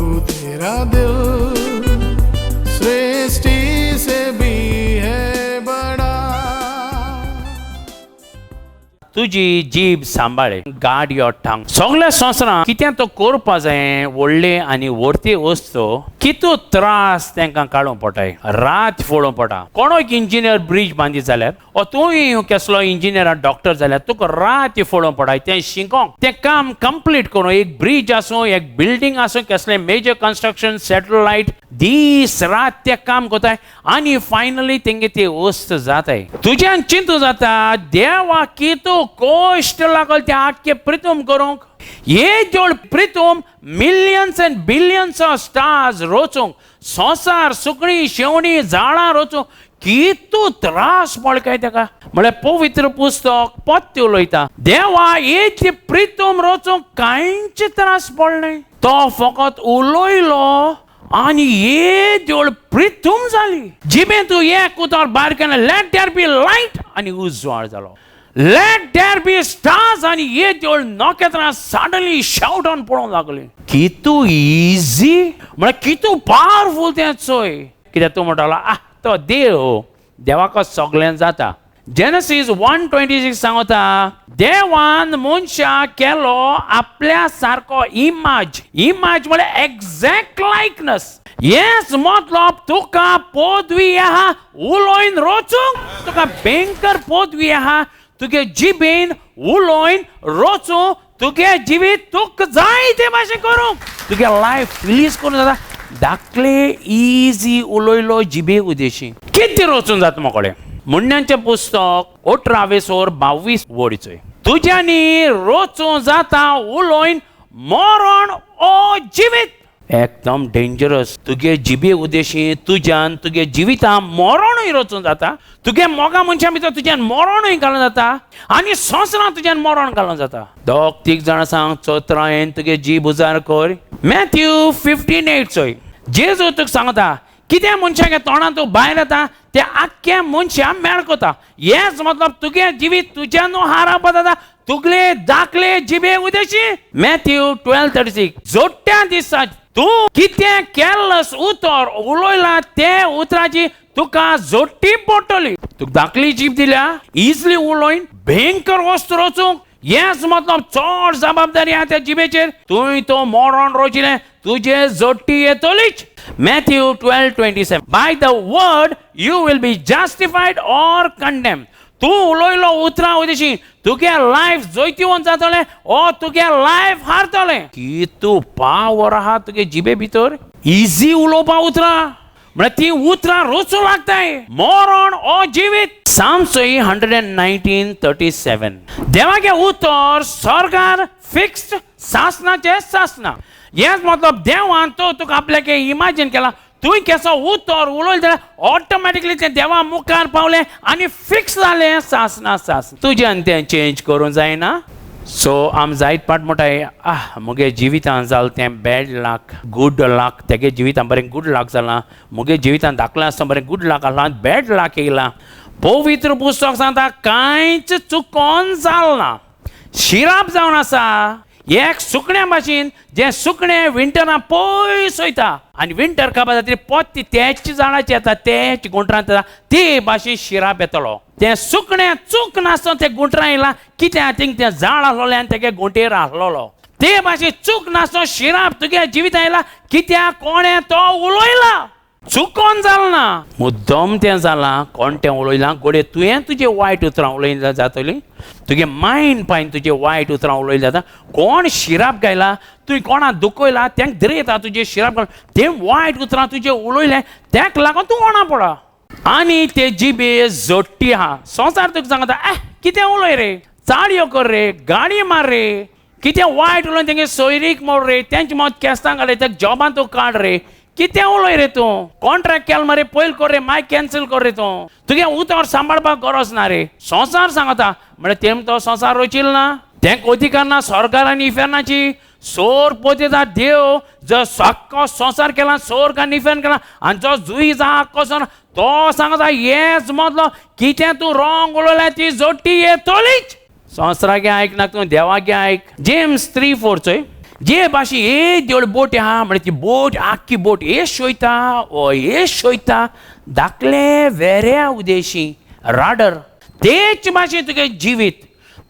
प्रभु तेरा दिल सृष्टि से भी है बड़ा। तुजी जीब सांबाळे, गार्ड your tongue. सगल्या संवसारांत कितें तो करपा जाय, व्हडले आनी व्हरती वस्तू कितू त्रास तांकां काडूंक पडटाय, रात फोडूंक पडटा. कोणो एक इंजिनियर ब्रीज बांदी जाल्यार ओ तूंय केसलो इंजिनियर डॉक्टर जाल्यार तुका रात फोडूंक पडटाय तें शिकोंक, तें काम कंप्लीट करूं. एक ब्रीज आसूं, एक बिल्डींग आसूं, केसलें मेजर कन्स्ट्रक्शन, सॅटलायट, दीस रात ते काम करताय आनी फायनली तेंगे ते वस्त जाताय. तुज्यान चिंतू जाता, देवा कितू कश्ट लागल ते आख्खे प्रितूम करूंक. हे जोड प्रितूम millions and billions of stars रोचूंक, संवसार, सुकणीं, शेवणीं, झाडां रोचूंक कितू त्रास पडले काय तेका. म्हळ्यार पवित्र पुस्तक पत्ते उलयता, देवा हे प्रितूम रोचूंक कांयच त्रास पडले, तो फकत उलयलो आनी हे देवळ प्रितूम जाली. जिबें तूं एक उतर भायर केन्ना, लेट there be light, आनी उजवाड जालो. लेट there be stars, आनी हे देवळ नखेत्रां सडनली शावट ऑन पडोवंक लागली. कितू इजी, म्हळ्यार कितू पावरफूल तें चोय. कित्याक तूं म्हणटालो, आह तो देव, देवाक सगळें जाता. जेनसीस 1:26 सांगता, देवान मनशाक केलो आपल्या सारको, इमाज. इमाज म्हळ्यार एग्जॅक्ट लायकनस. येस मतलब तुका पदवी आहा उलोयन रोचूंक, तुका भयंकर पदवी आहा तुगे जिबेन उलोयन रोचूं, तुगे जिवीत तुका जाय ते भाशेन करूंक, तुगे लायफ फिलीस करूंक जाता. धाकले इजी उलयलो जिबे उदेशी कितें रोचून जाता मोकळें. म्हणण्याचें पुस्तक 18 वर 22 वडीचोय, तुज्यांनी रोचूं जाता उलोयन मरण ओ जिवीत. एकदम डेंजरस. तुगे जिबे उदेशी तुज्यान तुगे जिविता मरणूय रचून जाता. तुगे मोगा मनशां भितर तुज्यान मरणूय घालून जाता आनी संवसारांत तुज्यान मरण घालून जाता. दोग तीग जाणां सांग, चोत्रायेन तुगे जीब उजार कर. मॅथ्यू 15:8 चोय, जेजू तुका सांगता, कितें मनशाक तोंडान तूं भायर येता ते आख्ख्या मनशां मेळ करता. हेच मतलब तुगे जिवीत तुज्यान हाराप जाता तुगले दाखले जिबे उदेशी. मॅथ्यू 12:36, जोडट्या दिसा तूं कितें केल्लस उतर उलयला ते उतराची तुका जोडटी पडटली. तुका धाकली जीब दिल्या इजली उलोयन भयंकर वस्तू रचूंक. हेच मतलब चड जबाबदारी आहा त्या जिबेचेर. तुवें तो मरण रोचिलें, तुजे जोडटी येतलीच. Matthew 12:27, by the word you will be justified or condemn. तूं उलयलो उतरां उदेशी तुगे लायफ जैतिवंत जातलें ओ तुगे लायफ हारतलें. कितू पावर आहा तुगे जिबे भितर इजी उलोवपा उतरां, म्हळ्यार ती उतरां रोचूं लागताय मरण ओ जिवीत. सामसोई 119:37, देवागे उतर स्वर्गार फिक्स्ड सासनाचे सासना. हेच मतलब देवान तो तुका आपल्याक इमॅजिन केला, तुवें केसो उतर उलयलें जाल्यार ऑटोमॅटिकली तें देवा मुखार पावलें आनी फिक्स जालें सासना सासन. तुज्यान तें चेंज करूंक जायना. सो आम जायत पाट म्हणटाय, आह मुगे जिवितान जालें तें बॅड लक, गूड लक. तेगे जिवितान बरें गूड लक जालां, मुगे जिवितान धाकलें आसतना बरें गूड लक आसलां, बॅड लक येयलां. पवित्र पुस्तक सांगता, कांयच चुकोन जालना. शिराप जावन आसा एक सुकण्या भाशेन, जें सुकणें विंटरा पयस वयता आनी विंटर काबार जातकीर पोत्ती तेच झाडाचेर येता, तेच गुंटरांत येता, ते भाशेन शिराप येतलो. तें सुकणें चूक नासतना तें गुंटरां येयलां, कित्याक थिंग तें झाड आसलोलें आनी तेगे गुंटेर आसलोलो. ते भाशेन चूक नासतना शिराप तुगे जिवितां येयला, कित्याक कोणें तो उलयला, चुकोन जालें ना, मुद्दम तें जालां. कोण तें उलयलां, घडये तुवें तुजें वायट उतरां उलयलीं जातलीं, तुगे मायंड पायन तुजें वायट उतरां उलयलीं जाता. कोण शिराप गायला, तुवें कोणाक दुखयला, तेंक धरयता तुजें शिराप घाल, तें वायट उतरां तुजें उलयलें, तेक लागून तूं कोणा पडा आनी ते जिबे जोडटी आहा. संवसार तुका सांगता, ए कितें उलय रे, चाडयो कर रे, गाडी मार रे, कितें वायट उलोवन तेंगे सोयरीक मोड रे, तेंचे मत केस्तां घाल, तेका जॉबान तूं काड रे, कितें उलय रे तूं, कॉन्ट्रॅक्ट केल मरे पयल कर रे, मागीर कॅन्सल कर रे तूं, तुगे उतर सांबाळपाक गरज ना रे. संवसार सांगता, म्हळ्यार तेम तो संवसार रचील ना, तेंक अधिकार ना स्वर्गार आनी इफेर्नाची. सोर पोतेता देव जो साक्को संवसार केला, सोर्ग आनी इफेर्न केला आनी जो जुईज आहा कसो तो सांगता, हेच मदलो कितें तूं रॉंग उलयल्या ती जोडटी येतलीच. संवसारागे आयक ना तूं, देवागे आयक. जेम्स 3:4 चोय, जे भाशेन एक देवळ बोट आहा म्हळ्यार ती बोट आख्खी बोट येश वयता ओ येश वयता धाकले वेऱ्या उदेशी राडर, तेच भाशेन तुगे जिवीत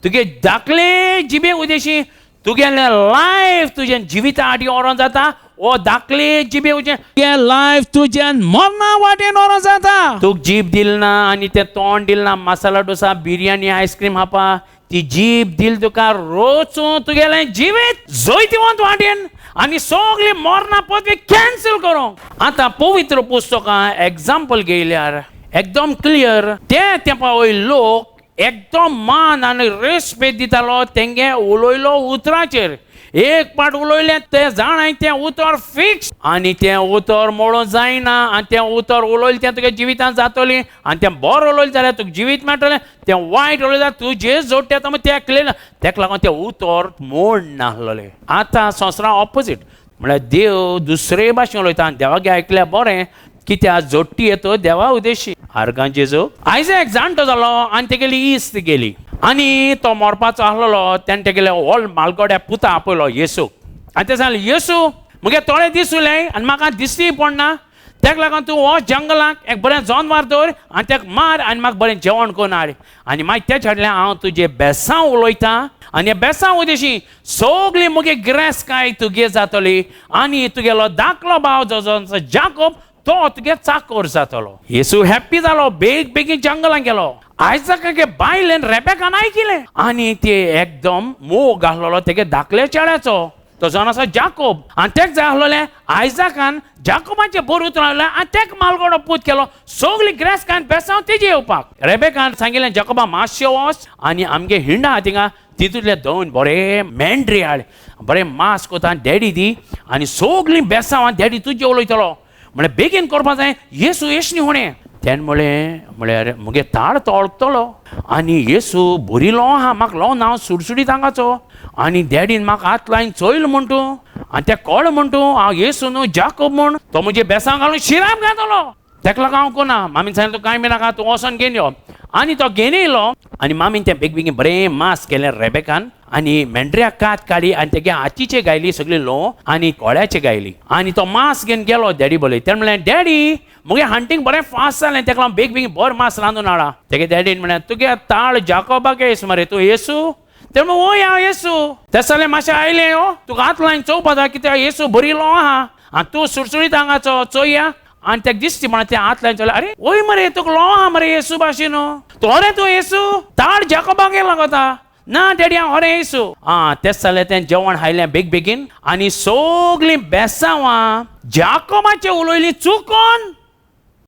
तुगे धाकले जिबे उदेशी तुगेलें लायफ तुजें जिविता आटी व्हरोन जाता ओ धाकले जिबे उदेशी तुगे लायफ तुजें मरणा वाटेन व्हरोन जाता. तुका जीब दिल ना आनी तें तोंड दिल ना मसाला डोसा बिरयानी आयस्क्रीम खावपा, ती जीब दिल तुका रोचूं तुगेलें जिवीत जैतिवंत वाटेन आनी सगळी मरणा पदवी कॅन्सल करूंक. आतां पवित्र पुस्तकां एग्जाम्पल घेयल्यार एकदम क्लियर, ते तेंपा वयले लोक एकदम मान आनी रेस्पेद दितालो तेंगे उलयलो उतराचेर. एक पाट उलयलें तें जाणाय तें उतर फिक्स आनी तें उतर मोडूंक जायना आनी तें उतर उलयलें तें तुगे जिवितांत जातलें आनी तें बरें उलयलें जाल्यार तुका जिवीत मेळटलें, तें वायट उलयलें जाल्यार तुजें जोडटे आतां तें क्लियर. तेका लागून तें उतर मोड नासलें. आतां संवसारां ऑपोजीट म्हळ्यार देव दुसरे भाशेन उलयता आनी देवागे आयकल्यार बरें कित्याक जोडटी येतो देवा उदेशी. आर्गां जेजू आयज एक जाणटो जालो आनी तेगेली इस्त गेली आनी तो मरपाचो आसलेलो तेणें तेगेले व्हड मालगोड्या पुता आपयलो येसूक आनी तें सांगलें येसू मुगे थोडे दीस उरले आनी म्हाका दिसती पडना, तेका लागून तूं वच जंगलाक एक बरें जनवार दवर आनी तेका मार आनी म्हाका बरें जेवण करून हाड आनी मागीर तेच्या फाटल्यान हांव तुजे बेसांव उलयतां आनी बेसांव उदेशी सगळी मुगे गिरेस्तकाय तुगे जातली आनी तुगेलो धाकलो भाव जो जाकोब तो तुगे चाकोर जातलो. येसू हॅप्पी जालो, बेग बेगीन जंगलान गेलो. आयजाकागे बायलेन रेबेकान आयकिलें आनी ते एकदम मोग आसलेलो तेगे धाकले चेड्याचो, तो जावन आसा जाकोब आनी तेक जाय आसलेलें आयजाकान जाकोबाचें बरें उतरां आयलें आनी तेक मालगोडो पूत केलो. सगळी गिरेस्तकाय बेसांव तेजे येवपाक. रेबेकान सांगिल्लें जाकोबा मातशें वच आनी आमगे हिंडा आहा थिंगा तितूंतले दोन बरे मेंढरी हाड बरें मांस कोता डॅडी दी आनी सगळीं बेसांव डॅडी तुजें उलयतलो म्हळ्यार बेगीन करपा जाय येसू येश न्ही हुणें. तेणें म्हळें म्हळ्यार मुगे ताळ तो वळखतलो आनी येसू बरी लो आहा म्हाका लो ना हांव सुडसुडीत हांगाचो आनी डॅडीन म्हाका हात लायन चोयल म्हण तूं आनी तें कळ म्हण तूं हांव येसू न्हू जाकोब म्हूण तो म्हजे बेसांव घालून शिराप घातलो. तेका लागून हांव कोना. मामीन सांगलें तूं कांय बी नाका तूं वचोन घेवन यो आनी तो घेवन येयलो आनी मामीन तें बेग बेगीन बरें मांस केलें रेबेकान आनी मेंढऱ्याक कात काडली आनी तेगे हातीचे गायली सगळी लोव आनी कोळ्याचे गायली आनी तो मांस घेवन गेलो डॅडी बोलय. तेणें म्हणलें डॅडी मुगे हंटींग बरें फास्ट जालें तेका लागून बेग बेगीन बरें मांस रांदून हाडा. तेगे डॅडीन म्हणलें तुगे ताळ जाकोबाक येस मरे तूं येसू. तेणें म्हणलें वय हांव येसू. तें जालें मातशें आयलें यो तुका हात लायन चोवपा जाय कित्याक येसू बरी लोव आहा आनी तूं सुडसुडीत हांगाचो चोया आनी तेका दिसती म्हणा तें हात लायन चोयलें अरे वय मरे तुका लोव आहा मरे येसू भाशेन तूं अरे तूं येसू ताळ जाकोबाक लागता ना डॅडी हांव अरे येसू. आं तेंच जालें तें जेवण हायलें बेग बेगीन आनी सगळीं बेसांवां जाकोबाचें उलयलीं चुकोन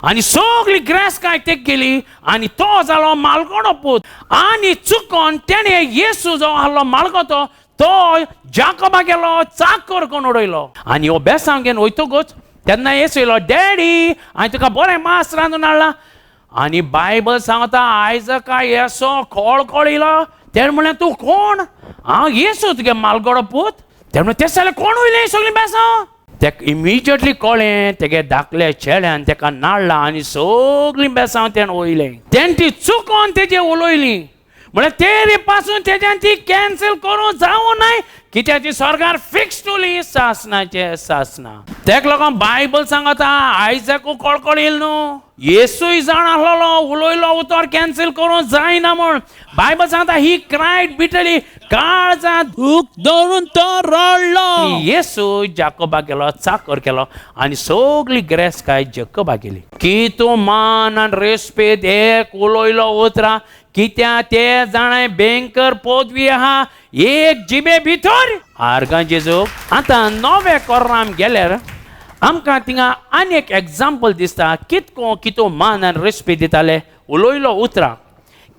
आनी सगळी गिरेस्तकाय तेक गेली आनी तो जालो मालगोडो पूत आनी चुकोन तेणें येसू जो आहलो मालगोतो तो जाकोबा गेलो चाकर करून उडयलो आनी हो बेसांव घेवन वयतकूच तेन्ना येसू येयलो डॅडी हांवें तुका बरें मांस रांदून हाडलां आनी बायबल सांगता आयजका येसो कळकळ येयलो. तेणें म्हणलें तूं कोण? हांव येसू तुगे मालगोडो पूत. तेणें म्हणलें तें जाल्यार कोण वयलें सगळीं बेसांव? तेका इमिजिएटली कळ्ळें तेगे धाकले चेड्यान तेका नाडला आनी सगळीं बेसांव तेणें वयलें. तेणें ती चुकोन तेजें उलयली म्हळ्यार तेरे पासून तेज्यान ती कॅन्सल करूं जावं नाय कित्याक ती सरकार फिक्स उरली सासनाचें सासना. तेका लागून बायबल सांगता आयजाकू कळकळ येयल न्हू येसूय जाण आसलेलो उलयलो उतर कॅन्सल करूं जायना म्हूण. बायबल सांगता ही क्रायड बिटली काळजांत दूख धरून तो रडलो. येसू जाकोबा गेलो चाकर केलो आनी सगळी गिरेस्तकाय जाकोबा गेली. की तूं मान आनी रेस्पेद एक उलयलो उतरां कित्याक ते जाणाय भयंकर पदवी आहा एक जिबे भितर. आर्गां जेजू आतां नवे कोर्राम गेल्यार आमकां थिंगा आनी एक एग्जाम्पल दिसता कितको कितू मान आनी रेस्पेद दिताले उलयलो उतरां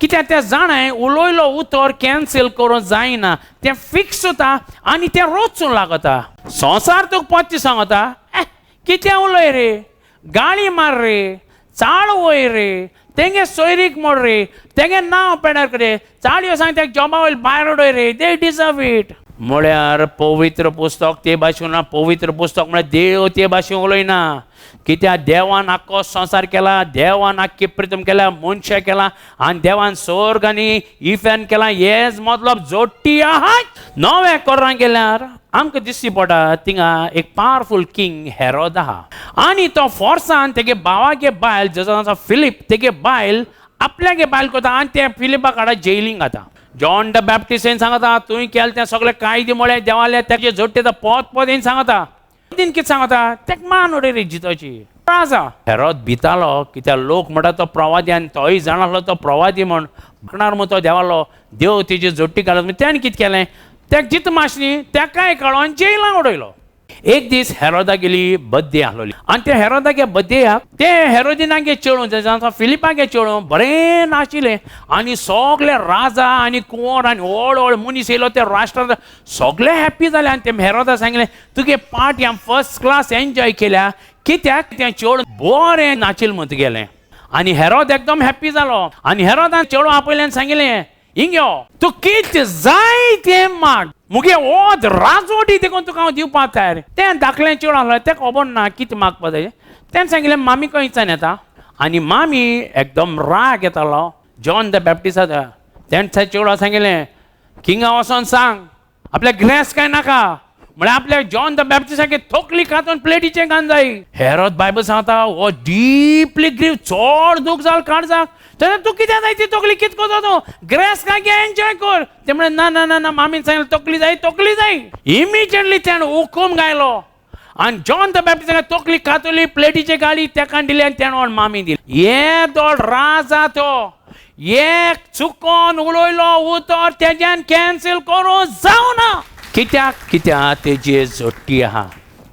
कित्याक ते जाणाय उलयलो उतर कॅन्सल करूंक जायना तें फिक्स जाता आनी तें रोचूंक लागता. संवसार तुका पत्ती सांगता कितें उलय रे गाळी मार रे चाळ वय रे तेंगे सोयरीक मोड रे तेंगे नांव पेडार रे चाळयो सांग तेका जॉबा वयले भायर उडय रे, they deserve it. म्हळ्यार पवित्र पुस्तक ते भाशेन ना. पवित्र पुस्तक म्हळ्यार देव ते भाशेन उलयना. कित्याक देवान आख्खो संवसार केला, देवान आख्खी प्रितम केल्या, मनशां केला आनी देवान स्वर्ग आनी इफेन केला. हेच मतलब जोडटी आहा. नव्या कोरां गेल्यार आमकां दिसची पडटा थिंगा एक पावरफूल किंग हेरोद आहा आनी तो फोर्सान तेगे भावागे बायल जसो आसा फिलीप तेगे बायल आपल्यागे बायल करता आनी ते फिलिपाक हाडा जेलींग घाता. जॉन the बॅप्टिस्टान सांगता तुवें केलें तें सगळें कायदे म्हळ्यार देवाले तेजे जोडटे पद पद हें सांगता. तीन कितें सांगता तेका मान उडय रे जितोची आसा. हेरोद भितालो कित्याक लोक म्हणटा तो प्रवादी आनी तोय जाण आसलो तो प्रवादी म्हण म्हणणार म्हण तो देवालो देव तेजी जोडटी घालत. तेणें कितें केलें तेका जित माशनी तेकाय कळोन जेलां उडयलो. एक दीस हेरोदागेली बड्डे आसलोली आनी त्या हेरोदागे बड्डेयाक ते हेरोदिनागे चेडूं जाचें फिलिपागे चेडूं बरें नाशिल्लें आनी सगळे राजा आनी कुंवर आनी व्हड व्हड मनीस येयलो ते राष्ट्रांत सगळे हॅप्पी जाले. आनी ते हेरोदा सांगलें तुगे पार्टी हांव फर्स्ट क्लास एन्जॉय केल्या कित्याक तें चेडूं बरें नाचिल्लें म्हण तुगेलें. आनी हेरोद एकदम हॅप्पी जालो आनी हेरोदान चेडूं आपयलें आनी सांगिल्लें हिंग यो तूं कितें जाय तें माग मुगे ओद राजवटी देखून तुका हांव दिवपाक तयार. तें धाकलें चेडूं आसलें तें खबर ना कितें मागपा जाय. तेणें सांगिल्लें मामी खंयच्यान येता आनी मामी एकदम राग येतालो जॉन the बॅप्टिस्टाचो. तेणें त्या चेडवाक सांगिल्लें किंगा वचोन सांग आपल्या ग्रेस काय नाका म्हळ्यार आपल्या जॉन the बॅप्टिस्टाक तकली कातून प्लेटीचें घालून जाय. हेरोद बायबल सांगता हो डिपली ग्रीव चड दूख जाल काळजाक. तेन्ना तूं कितें जाय ती तकली कितें करता तूं ग्रेस काय एन्जॉय कर. ते म्हणलें ना ना ना ना मामीन सांगलें तकली जाय तकली जाय. इमिजिएटली तेणें हुकूम घायलो आनी जॉन the बॅप्टिस्टाक तकली कातली प्लेटीचे गाली तेका दिली आनी तेणें मामी दिली. हे दोळ राजा तो एक चुकोन उलयलो उतर तेज्यान कॅन्सल करूं जावना. कित्याक कित्याक तेजे जोडटी आहा.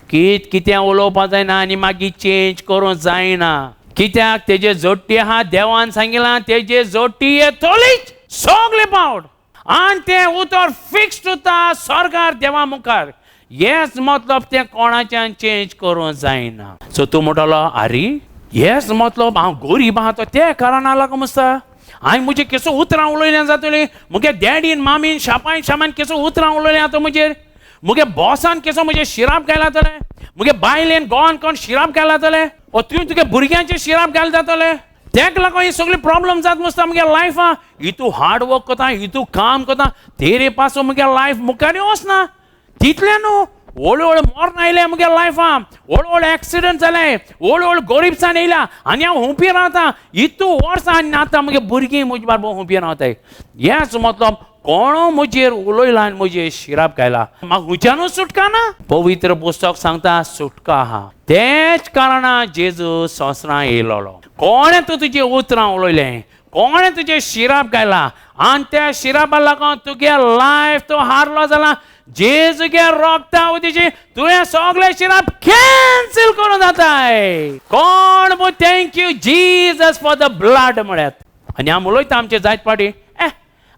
कित कितें उलोवपाक जायना आनी मागीर चेंज करूंक जायना. कित्याक तेजे जोडटी आहा. देवान सांगिलां तेजे जोडटी येतलीच सगळे पावट आनी तें उतर फिक्स्ड उरता स्वर्गार देवा मुखार. हेच मतलब तें कोणाच्यान चेंज करूंक जायना. सो तूं म्हणटलो आरे हेच मतलब हांव गरीब आहा तो ते कारणाक लागून आसता. हांवें म्हजे केसो उतरां उलयल्यां जातलीं मुगे डॅडीन मामीन शापान शामान केसो उतरां उलयलीं आतां म्हजेर मुगे बॉसान केसो म्हजेर शिराप घायला जातलें मुगे बायलेन गोवान कोण शिराप घायला जातलें ओ तुवें तुगे भुरग्यांचेर शिराप घायला जातलें. तेका लागून ही सगळी प्रॉब्लम जात मसता मुगे लायफा. हितू हार्ड वर्क करता हितू काम करता तेरे पासून मुगे लायफ मुखार वचना तितलें न्हू. व्हड व्हड मरण आयलें मुगे लायफान व्हड व्हड एक्सिडंट जाले व्हड व्हड गरिबसाण येयल्या आनी हांव हुंपी रावता इतू वर्सां आनी आतां मुगे भुरगीं म्हजे बारबो हुंपी रावताय. हेच मतलब कोणो म्हजेर उलयला आनी म्हजेर शिराप घायला म्हाका हुच्यानूच सुटका ना. पवित्र पुस्तक सांगता सुटका आहा. तेच कारणान जेजू संवसारांत येयलोलो. कोणें तूं तुजें उतरां उलयलें कोणें तुजें शिराप घायला आनी त्या शिरापा लागून तुगे लायफ तूं हारलो जाला जेजूगे रोगता उदीची तुवें सगळे शिराप कॅन्सल करून जाताय. कोण म्हूण thank you Jesus for the blood म्हळ्यात. आनी आमी उलयता आमचे जायत पाटी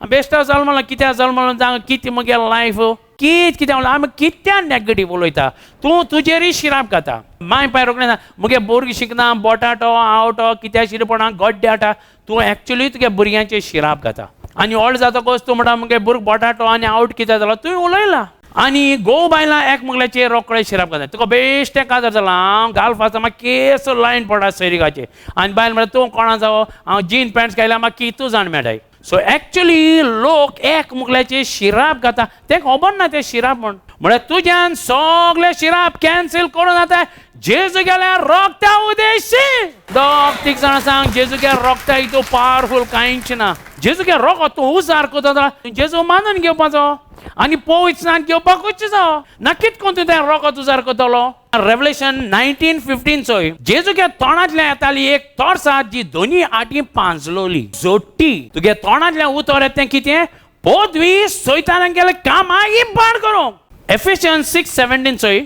बेश्टा जल्मला कित्याक जल्मलो जावं कितें मुगे लायफ कित कितें म्हणल्यार आमी कित्याक नॅगेटीव उलयता. तूं तुजेरूय शिराप घाता. माय पाय रोखडें मुगे भुरगीं शिकना बोटाटो आवटो कित्याक शिरपणा गड्डे हाडटा. तूं एक्चुली तुगे भुरग्यांचेर शिराप घाता आनी व्हड जातकच तूं म्हणटा मुगे भुरगो बोटाटो आनी आवट कित्याक जालो तुवें उलयला. आनी घोव बायलां एक मुगल्याचेर रोखडे शिराप घालता. तुका बेश्टें काजार जालां हांव घाल फासा म्हाका केस लायन पडटा सैरिकाचेर आनी बायल म्हणटा तूं कोणा जावो हांव जीन पॅन्ट्स घायल्या म्हाका कितू जाण मेळटाय. सो एक्चुली लोक एक मुगल्याचेर शिराप घाता तें खबर ना तें शिराप म्हण म्हळ्यार तुज्यान सगळे शिराप कॅन्सल करून जाता. जेजू गेल्यार रोगता उदेशी दोग तीग जाणां सांग जेजू गेल्यार रोगता इतू पावरफूल कांयच ना. जेजू गेल्यार रोगत तूं उजार करता जेजू मानून घेवपाचो आनी पवित्र स्नान घेवपाकूच जावो ना कित कोण तूं तें रोगत उजार करतलो. रेवलेशन 19:15 चोय जेजूच्या तोंडांतल्यान येताली एक तोरसात जी दोनी आटी पांजलोली जोडटी. तुगे तोंडांतल्यान उतर येता तें कितें पदवी सैतानान गेलें कामां इबाड करूंक. एफेशियन्स 6:17 चोय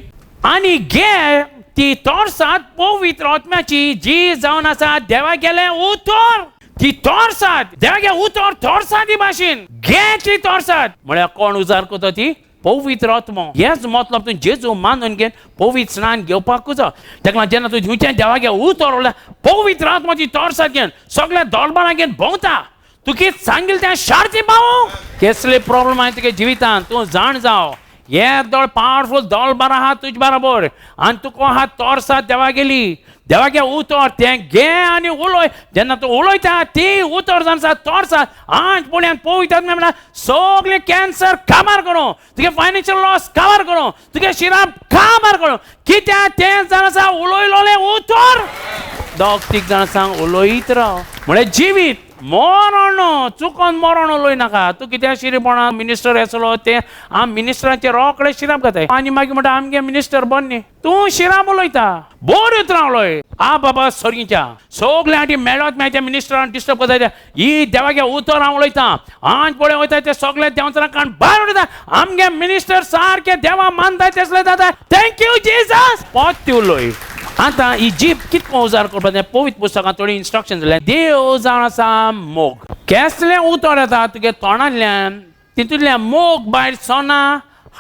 आनी गे ती तोरसात पवित्र आत्म्याची जी जावन आसा देवा गेलें उतर. ती तोरसात देवा उतर तोरसाती भाशेन गे ती तोरसात म्हळ्यार कोण उजार करता ती पवित्र आत्मो. हेच मतलब तूं जेजू मानून घेवन पवित्र स्नान घेवपाकूच जाय. तेका लागून जेन्ना तूं दिवचें देवागे उतर उरल्या पवित्र आत्मो ती तोरसात घेवन सगळ्या दोलबारां घेवन भोंवता. तूं कितें सांगिल्लें तें शार्ती पावूंक. केसले प्रॉब्लम आहा तुगे जिवितांत तूं जाण जाव. हे दोळ पावरफूल दोळ बारा आहा तुज बराबर आनी तुका आहा तोर्सा देवा गेली, देवागे उतर तें घे आनी उलय. जेन्ना तूं उलयता ती उतर जावन आसा तोर्सा आंज पोळयान पळयतात म्हणल्यार सगळे कॅन्सर काबार करूं, तुगे फायनान्शियल लॉस काबार करूं, तुगे शिराप काबार करूं. कित्याक तें जावन आसा उलयलोलें उतर. दोग तीग जाणां सांग उलयत राव. म्हळ्यार जिवीत मरण चुकोन मरण उलय नाका. तूं कित्याक शिरीपणा मिनिस्टर येसलो तें आम मिनिस्टराचेर रोखडे शिराप घाताय आनी मागीर म्हणटा आमगे मिनिस्टर बरो न्ही. तूं शिराप उलयता, बऱ्यो उतरां उलय. आ बाबा सर्गीच्या सगळे आटी मेळत मेळटा मिनिस्टरान डिस्टर्ब करता. ही देवागे उतर हांव उलयता, आंज पळय वयता ते सगळे देवचारां कान भायर उडयता. आमगे मिनिस्टर सारके देवा मानताय तेसले जाता. Thank you Jesus. पोत्ती उलय. आतां ही जीप कितको उजार करपाक जाय पवित्र पुस्तकांत थोडी इन्स्ट्रक्शन दिल्या. देव जावन आसा मोग. केसलें उतर येता तुगे तोंडांतल्यान तितूंतल्यान मोग भायर सरना,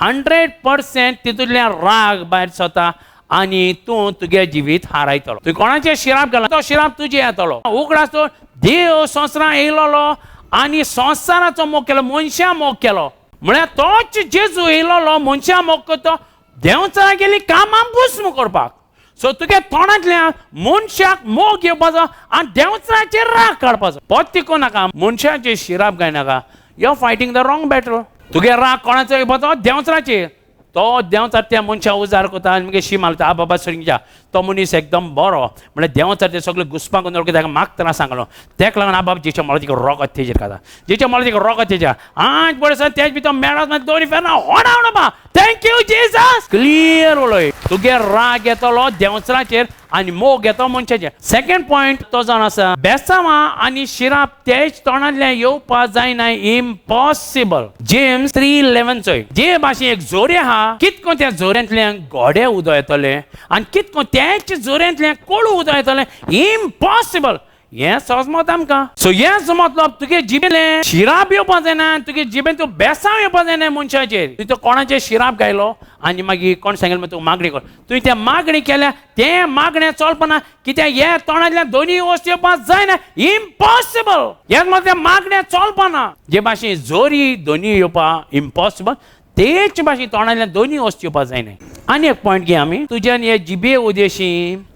100% तितूंतल्यान राग भायर सरता आनी तूं तुगे जिवीत हारायतलो. तुवें कोणाचें शिराप घाला तो शिराप तुजे येतलो. उगडास दवर, देव संवसारांत येयलोलो आनी संवसाराचो मोग केलो, मनशां मोग केलो. म्हळ्यार तोच जेजू येयलोलो मनशां मोग करतो देंवचारा गेली कामां भस्म करपाक. सो तुगे तोंडांतल्यान मनशाक मोग घेवपाचो आनी देंवचाराचेर राग काडपाचो. पोत्ती करूं नाका, मनशाचेर शिराप घालनाका. You are fighting the wrong battle. तुगे राग कोणाचो येवपाचो? देंवचाराचेर. तो देंवचार त्या मनशा उजार करता आनी मागीर शी मारता. आ बाबा सरिंगच्या तो मनीस एकदम बरो म्हळ्यार देंवचार ते सगळे घुसपाक ताका मागतना सांगलो. तेका लागून आ बाबा जेच्या मला तिका रोगत तेजेर खाता, जेच्या मला तिका रोगत तेजेर आंज पळय सर तेज बी तो मेळत मागीर दोन फेरना होणा होणा. Thank you Jesus. Clear उलय. तुगे राग येतलो देंवचाराचेर आनी मोग येतो मनशाचेर. सेकंड पॉयंट तो जावन आसा बेसांवां आनी शिराप तेज तोंडांतल्यान येवपा जायना, इम्पॉसिबल. जेम्स 3:11 चोय. जे भाशेन एक जोरे आहा कितको त्या जोऱ्यांतल्यान गोडे उदक येतलें आनी कितको त्याच जोऱ्यांतल्यान कोळू उदक येतलें, इम्पॉसिबल. हें समजता आमकां. सो हें समजलो तुगे जिबेलें शिराप येवपा जायना, तुगे जिबेन तूं बेसांव येवपा जायना मनशाचेर. तुवें तो कोणाचेर शिराप घायलो आनी मागीर कोण सांगलें तूं मागणी कर, तुवें तें मागणी केल्या तें मागणें चलपना कित्याक हे तोंडांतल्यान दोनूय वस्तू येवपा जायना, इम्पॉसिबल. हें मात तें मागणें चलपना. जे भाशेन जोरी दोनूय येवपा इम्पॉसिबल, तेच भाशेन तोंडांतल्यान दोनूय वस्तू येवपा जायना. आनी एक पॉयंट घे आमी, तुज्यान हे जिबे उदेशी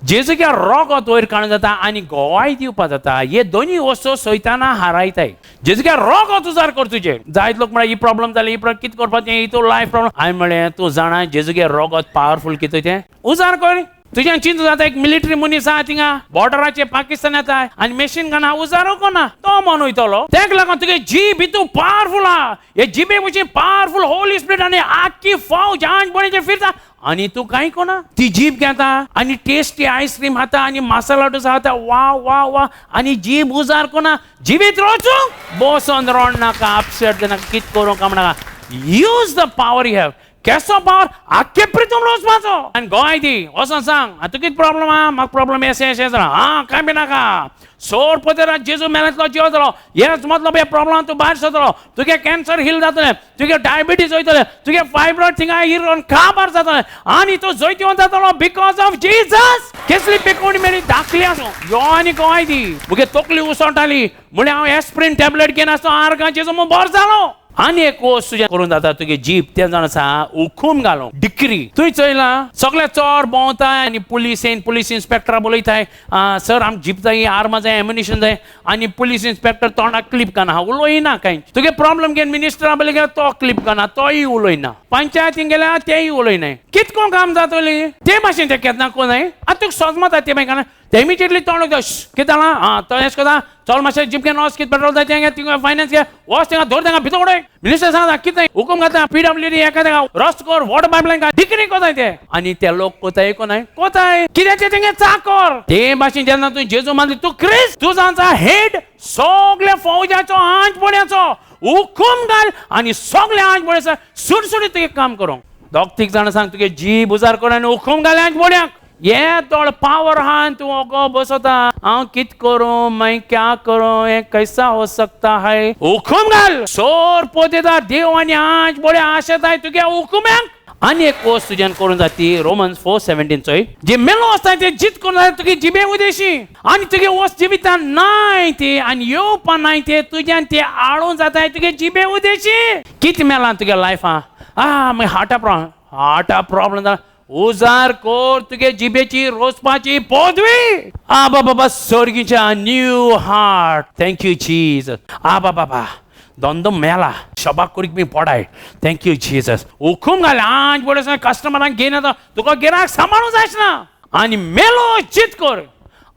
जेजूच्या रोगत वयर काडून जाता आनी गोवाय दिवपा जाता. हे दोनूय वस्तू सैताना हारायताय. जेजूच्या रोगत उजार कर तुजेर. जायत लोक म्हळ्यार ही प्रॉब्लम जाली, ही प्रॉब्लम कितें करपाचें, ही तूं लायफ प्रॉब्लम. हांवें म्हळें तूं जाणा जेजूगे रोगत पावरफूल कितें तें उजार कर. तुज्यान चिंतू जाता एक मिलिटरी मनीस आहा थिंगा बॉर्डराचेर पाकिस्तान येता आनी मशीन गन उजारो कोना तो मन वयतलो. तेका लागून तुगे जीब हितू पावरफूल आहा. हे जिबे भशेन पावरफूल होली स्पिरिट आनी आख्खी फौज आंज बणीचेर फिरता आनी तूं कांय कोना. ती जीब घेता आनी टेस्टी आयस्क्रीम खाता आनी मसाला डोसा खाता, वा वा वा, आनी जीब उजार कोना. जिबेत रोचू बसोन रोड नाका, अपसेट जायनाका, कित करूं काम नाका. Use the power you have. केसो पावर आख्खे प्रितूम वचपाचो आनी गोवाय दी वचोन सांग आतां कितें प्रॉब्लम आहा, म्हाका प्रॉब्लम एशें एशें जाला, आं कांय बी नाका. सोर पदेरा जेजू मेलेंतलो जियो जालो, हेच मतलब हे प्रॉब्लम तूं भायर सरतलो. तुगे कॅन्सर हील जातलें, तुगे डायबिटीज वयतलें, तुगे फायब्रॉयड थिंगा हिरोन काबार जातलें आनी तूं जैतिवंत जातलो because of Jesus. केसली पेकोवणी मेरी धाकली आसूं यो आनी गोवाय दी. मुगे तकली उसळटाली म्हळ्यार हांव एस्प्रीन टॅबलेट घेनासतो आर्गां जेजू म्हूण बरो जालो. आनी एक वस्त तुजें करून जाता तुगे जीप तें जाण आसा हुकूम घालूं डिक्री. तुवें चोयलां सगळे चोर भोंवताय आनी पुलीस पुलीस इन्स्पेक्टरा बोलयताय, सर आमकां जीप जाय, आर्मां जाय, एम्युनिशन जाय, आनी पुलीस इन्स्पेक्टर तोंडाक क्लिप घालना, उलोयना कांय. तुगे प्रॉब्लम घेवन मिनिस्टरा बोलय तो क्लिप घालना, तोय उलोयना, पंचायतीन गेल्यार तेय उलोयनाय. कितको काम जातली ते भाशेन ते केन्ना कोनाय आतां तुका सजमता ते मागीर ते इमिजिएटली तोंड कितें जालां, आं तो एश करता, चल मातशें जीप घेवन वच, कितें पेट्रोल जाय तें घे, थिंगा फायनान्स घे, वच थिंगा धर तांकां भितर उडय. मिनिस्टर सांगता कितें हुकूम घातला PWD हेका तांकां रस्तो कर, वॉटर पायपलायन घाल, डिक्री कोताय ते. आनी ते लोक कोताय कोनाय कोताय कितें तें तेंगे चाकर. ते भाशेन जेन्ना तुवें जेजू मानली तूं क्रिस्त, तूं जावन हेड सगल्या फौजाचो आंज पड्याचो हुकूम घाल आनी सगळे आंज पड्याचो सुटसुटीत तुगे काम करूंक. दोग तीग जाणां सांग तुगे जीब उजार कर आनी हुकूम घाल आंज पड्याक. ये तोळ पावर हा तूं ओगो बसता, हांव कित करूं, मैं क्या करूं, हें कैसा हो सकता है. हुकूम घाल सोर पोतेदार देव आनी आंज बरे आशेताय तुगे हुकुम्यांक. आनी एक वस्त तुज्यान करून जाती रोमन्स 4:17 चोय, जे मेलो आसता ते जीत करून जाता तुगे जिबे उदेशी, आनी तुगे वस्त जिवितान नाय ते आनी येवपा नाय ते तुज्यान ते आळून जाताय तुगे जिबे उदेशी. कितें मेलां तुगे लायफां? आ मागीर हार्टा प्रॉब्लम, हार्टा प्रॉब्लम जाला, उजार कोर तुगे जिबेची रोसपाची पदवी. आबा बाबा सर्गीच्या new heart, thank you Jesus. आबा बाबा धंदो मेला शबाक करीक बी पडाय, thank you Jesus. हुकूम घाले आज पळय कस्टमरांक घेयना तो तुका गिराक सांबाळूंक जायच ना. आनी मेलो जीत कर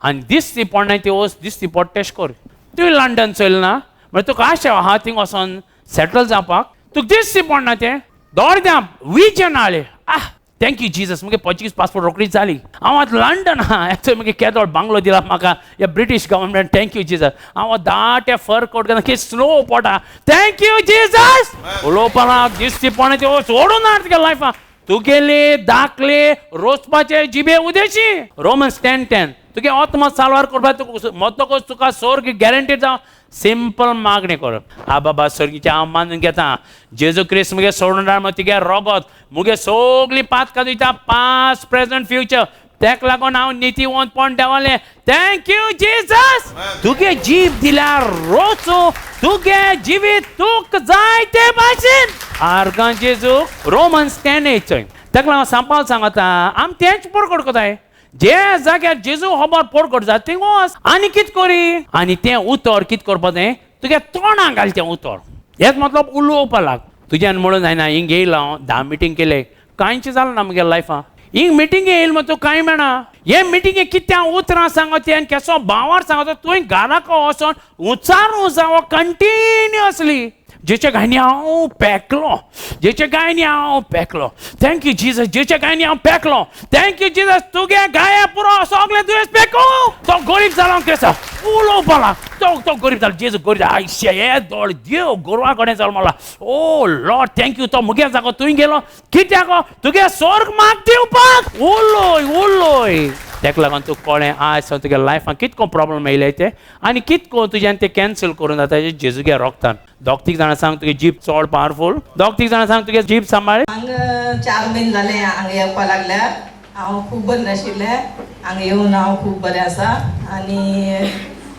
आनी दिसती पडनाय ती वस्त दिसती पडटेश कर. तुवें लंडन चोयलें ना म्हळ्यार तुका आशा आहा थिंग वचोन सेटल जावपाक, तुका दिसती पडना तें दोडद्या विजन आले. आह thank you Jesus, मुगे पोर्चुगीज पासपोर्ट रोखडीच जाली. हांव आतां लंडन आहा, थंय मुगे केदोळ बांगलो दिला म्हाका ह्या British government, thank you Jesus. हांव दाटे फर कोट घेतना की स्नो पडटा, thank you Jesus. उलोवपाक दिसती पडना त्यो सोडून ना तुगे लायफान, तुगेले दाखले रोसपाचे जिबे उदेशी. रोमन्स 10:10 तुगे आत्मा साल्वार करपाक तुका मरतकच तुका स्वर्ग गॅरंटीड जावं, सिंपल मागणी कर. आ बाबा सर्गीचें हांव मानून घेता, जेजू क्रिस्त मुगे सोडून म्हण तुगे रोगत मुगे सगळीं पातकां दिता, पास्ट प्रेजंट फ्युचर, तेका लागून हांव नितीवंतपण देवलें, thank you Jesus. तुगे जीव दिल्यार रोचो तुगे जिवीत तुक जाय ते भाशेन. आर्गां जेजू. रोमन्स 10:8 चोय, तेका लागून सांपाल सांगता आम तेंच परगट कोताय, जे जाग्यार जेजू खबर परगट जाता थिंग वच आनी कित करी आनी तें उतर कित करपा जाय तुगे तोंडाक घाल तें उतर. हेच मतलब उलोवपा लाग. तुज्यान म्हणून जायना हिंग येयला हांव 10 मिटींग केले कांयच जालें ना मुगे लायफान. हिंग मिटींगे येयल मग तूं कांय मेळना, हे मिटींगे कित्या उतरां सांगत आनी केसो भावार सांगता तुवें घराक वचोन उचारू जावो कंटिन्युअसली. जेचे गायनी हांव पेकलो, जेचे गायनी हांव पेकलो, thank you Jesus. जेचे गायनी हांव पेकलो, thank you Jesus. तुगे गाया पुरो सगळें दुयेंस पेको. तो गरीब जालो केसो उलोवपा लाग, तो तो गरीब जालो, जेजू गरीब आयशे हे दोळ देव गोरवा कडेन जालो मला, ओ लॉर्ड thank you. तो मुगे जागो तुवें गेलो कित्याक तुगे स्वर्ग माग दिवपाक. उलोय उलोय. तेका लागून तुका कळ्ळें आयज सावन तुगे लायफान कितको प्रॉब्लम येयले ते आनी कितको तुज्यान ते कॅन्सल करून जाता जेजूगे रोगतान. दोग तीग जाणां सांग तुगे जीप चड पावरफूल, दोग तीग जाणां सांग तुगे जीप सांबाळ. हांगा 4 म्हयने जाले हांगा येवपा लागल्यार हांव खूब बरें नाशिल्लें, हांगा येवन हांव खूब बरें आसा. आनी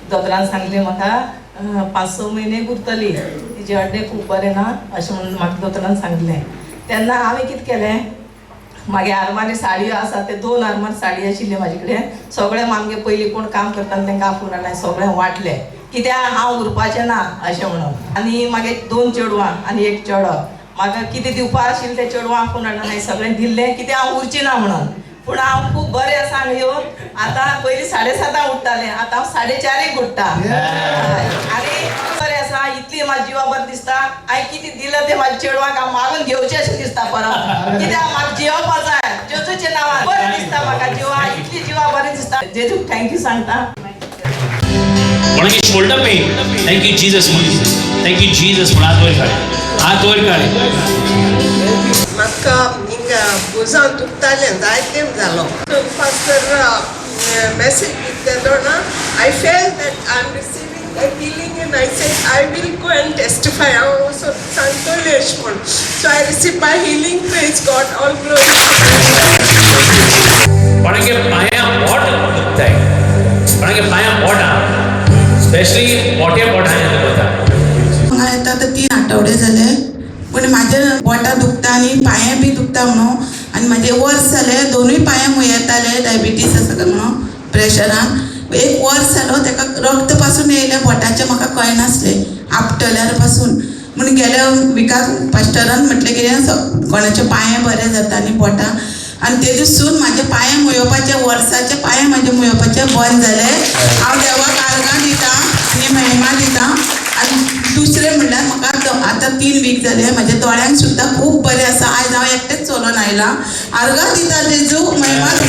दोतोरान सांगलें म्हाका 5-6 म्हयने उरतली, तिजे हड्डें खूब बरें ना अशें म्हणून म्हाका दोतोरान सांगलें. तेन्ना हांवें कितें केलें, मागीर आरमारी साडयो आसा ते 2 आरमार साडी आशिल्ली म्हाजे कडेन, सगळें आमगे पयलीं कोण काम करताले तांकां आपोवन हाडलें, सगळें वांटलें कित्याक हांव उरपाचें ना अशें म्हणून. आनी मागीर 2 चेडवां आनी 1 चेडो, म्हाका कितें दिवपा आशिल्लें तें चेडवां आपोवन हाडलें, हांवें सगळें दिल्लें कित्याक हांव उरचें ना म्हणून. पूण हांव खूब बरें आसा हांगा येवन. आतां पयलीं 7:30 उठ्ठालें, आतां हांव 4:30 उठ्ठा आनी बरें आसा. इतली म्हाज्या जिवा बरें दिसता. हांवें कितें दिलां तें म्हाज्या चेडवांक हांव मागून घेवचें अशें दिसता परत, कित्याक म्हाका जियोवपा जाय जेजूच्या नांवान. बरें दिसता म्हाका जिवा, इतली जिवा बरें दिसता. जेजूक thank you सांगता. कोणाकी shoulder pain, thank you Jesus म्हण, thank you Jesus म्हण. हात वयर काड, हात वयर काड. म्हाका हिंगा भुजां दुखतालें जायते जालो. पास्टर मेसेज दिता तेन्ना I felt that I am receiving the healing and I said I will go and testify, हांव वचून सांगतलें अशें म्हूण. So I receive my healing, praise God, all glory. कोणागे पांयां बोट दुखताय, कोणागे पांयां बोटां, स्पेशली मोठे बोटां दुखता. हांगा येता आतां 3 आठवडे जाले, पूण म्हाजे बोटां दुखता आनी पांये बी दुखता म्हणून. आनी म्हाजे वर्स जालें दोनूय पांये मुयेताले, डायबिटीस आसा काय म्हणून प्रेशरान. 1 वर्स जालो ताका रक्त पासून येयलें बोटाचें, म्हाका कळनासलें आपटल्यार पासून. म्हूण गेल्या विकाक पास्टरान म्हटलें कितें कोणाचे पांये बरे जाता आनी बोटां, आनी ते दीसून म्हाजे पांये मुयोवपाचे, वर्साचे पांये म्हाजे मुयोवपाचे बंद जाले. हांव देवाक आर्गां दिता आनी महिमा दिता. आनी दुसरें म्हणल्यार म्हाका आतां 3 वीक जाले म्हाज्या दोळ्यांक सुद्दां खूब बरें आसा. आयज हांव एकटेंच चलोन आयलां. आर्गां दिता जेजू, महिमा दिता.